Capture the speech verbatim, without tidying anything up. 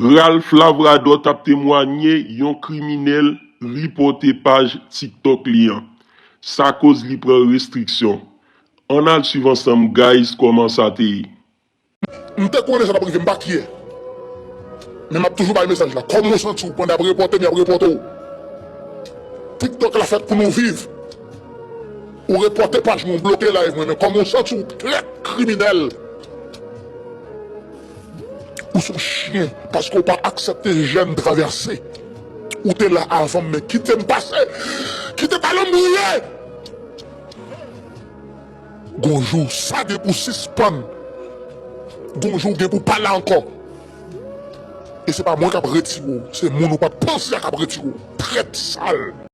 Ralph Lavradot ap temwanye yon kriminèl ripòte paj TikTok li an. Sa koz li pran restriksyon. Ann al swiv ansanm guys kòman sa te ye. M te konnen sa t ap rive, m pa kyè. Men m ap toujou bay mesaj la. Kòman w santi w pandan y ap repòte m, y ap repòte w? TikTok la fèt pou nou viv. Ou repòte paj mwen, ou bloke live mwen, men kòman w santi w, trèt, kriminèl? Ou se yon chyen paske w pa aksepte jèn travèse. Ou te la avan m, men kite m pase. Kite talon m briye. Gon jou, sa gen pou sispann. Gon jou, w gen pou pa la ankò. E se pa mwen k ap retire w, se moun ou pa t panse a k ap retire w. Trèt sal.